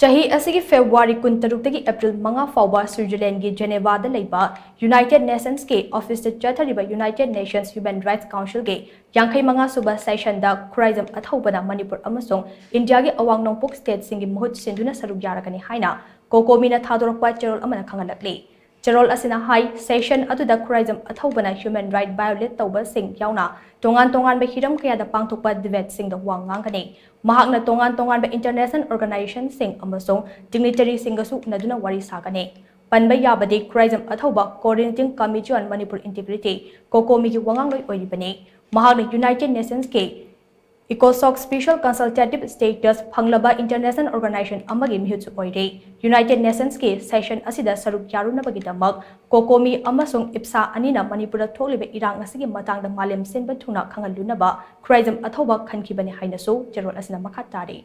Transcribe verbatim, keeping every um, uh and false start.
ꯆꯍꯤ ꯑꯁꯤꯒꯤ February ꯀꯨꯟꯇꯔꯨꯛꯇꯒꯤ April ꯃꯉꯥ ꯐꯥꯎꯕ ꯁ꯭ꯋꯤꯖꯔꯂꯦꯟꯒꯤ ꯖꯦꯅꯦꯚꯥꯗ ꯂꯩꯕ ꯌꯨꯅꯥꯏꯇꯦꯗ ꯅꯦꯁꯟꯁꯀꯤ ꯑꯣꯐꯤꯁꯇ ꯆꯠꯊꯔꯤꯕ ꯌꯨꯅꯥꯏꯇꯦꯗ ꯅꯦꯁꯟꯁ ꯍ꯭ꯌꯨꯃꯦꯟ ꯔꯥꯏꯠꯁ ꯀꯥꯎꯟꯁꯤꯜꯒꯤ ꯌꯥꯡꯈꯩ ꯃꯉꯥ ꯁꯨꯕ ꯁꯦꯁꯟꯗ ꯈꯨꯔꯥꯏꯖꯝ ꯑꯊꯧꯕꯅ ꯃꯅꯤꯄꯨꯔ ꯑꯃꯁꯨꯡ ꯏꯟꯗꯤꯌꯥꯒꯤ ꯑꯋꯥꯡ ꯅꯣꯡꯄꯣꯛ ꯁ꯭ꯇꯦꯠꯁꯤꯡꯒꯤ ꯃꯍꯨꯠ ꯁꯤꯟꯗꯨꯅ ꯁꯔꯨꯛ ꯌꯥꯔꯒꯅꯤ ꯍꯥꯏꯅ ꯀꯣꯀꯣꯃꯤꯅ ꯊꯥꯗꯣꯔꯛꯄ ꯆꯦꯔꯣꯜ ꯑꯃꯅ ꯈꯪꯍꯜꯂꯛꯂꯤ꯫ ꯆꯦꯔꯣꯜ ꯑꯁꯤꯅ ꯍꯥꯏ, ꯁꯦꯁꯟ ꯑꯗꯨꯗ ꯈꯨꯔꯥꯏꯖꯝ ꯑꯊꯧꯕꯅ ꯍ꯭ꯌꯨꯃꯦꯟ ꯔꯥꯏꯠ ꯚꯥꯏꯑꯣꯂꯦꯠ ꯇꯧꯕꯁꯤꯡ ꯌꯥꯎꯅ ꯇꯣꯉꯥꯟ ꯇꯣꯉꯥꯟꯕ ꯍꯤꯔꯝ ꯀꯌꯥꯗ ꯄꯥꯡꯊꯣꯛꯄ ꯗꯤꯕꯦꯠꯁꯤꯡꯗ ꯋꯥ ꯉꯥꯡꯒꯅꯤ꯫ ꯃꯍꯥꯛꯅ ꯇꯣꯉꯥꯟ ꯇꯣꯉꯥꯟꯕ ꯏꯟꯇꯔꯅꯦꯁꯅꯦꯜ ꯑꯣꯔꯒꯅꯥꯏꯖꯦꯁꯟꯁꯤꯡ ꯑꯃꯁꯨꯡ ꯗꯤꯒꯅꯤꯇꯔꯤꯁꯤꯡꯒꯁꯨ ꯎꯅꯗꯨꯅ ꯋꯥꯔꯤ ꯁꯥꯒꯅꯤ꯫ ꯄꯟꯕ ꯌꯥꯕꯗꯤ, Khuraijam ꯑꯊꯧꯕ Coordinating Committee on Manipur Integrity, ꯀꯣꯀꯣꯃꯤꯒꯤ ꯋꯥꯉꯥꯡꯂꯣꯏ ꯑꯣꯏꯔꯤꯕꯅꯤ꯫ ꯃꯍꯥꯛꯅ ꯌꯨꯅꯥꯏꯇꯦꯗ ꯅꯦꯁꯟꯁꯀꯤ ꯏꯀꯣꯁꯣꯛ ꯁ꯭ꯄꯦꯁꯤꯌꯦꯜ ꯀꯟꯁꯜꯇꯦꯇꯤꯚ ꯁ꯭ꯇꯦꯇꯁ ꯐꯪꯂꯕ ꯏꯟꯇꯔꯅꯦꯁꯅꯦꯜ ꯑꯣꯔꯒꯅꯥꯏꯖꯦꯁꯟ ꯑꯃꯒꯤ ꯃꯤꯍꯨꯠꯁꯨ ꯑꯣꯏꯔꯤ꯫ ꯌꯨꯅꯥꯏꯇꯦꯗ ꯅꯦꯁꯟꯁꯀꯤ ꯁꯦꯁꯟ ꯑꯁꯤꯗ ꯁꯔꯨꯛ ꯌꯥꯔꯨꯅꯕꯒꯤꯗꯃꯛ ꯀꯣꯀꯣꯃꯤ ꯑꯃꯁꯨꯡ ꯏꯞꯁꯥ ꯑꯅꯤꯅ ꯃꯅꯤꯄꯨꯔꯗ ꯊꯣꯛꯂꯤꯕ ꯏꯔꯥꯡ ꯑꯁꯤꯒꯤ ꯃꯇꯥꯡꯗ ꯃꯥꯂꯦꯝ ꯁꯤꯟꯕ ꯊꯨꯡꯅ ꯈꯪꯍꯜꯂꯨꯅꯕ ꯈꯨꯔꯥꯏꯖꯝ ꯑꯊꯧꯕ ꯈꯟꯈꯤꯕꯅꯤ ꯍꯥꯏꯅꯁꯨ ꯆꯦꯔꯣꯜ ꯑꯁꯤꯅ ꯃꯈꯥ ꯇꯥꯔꯤ꯫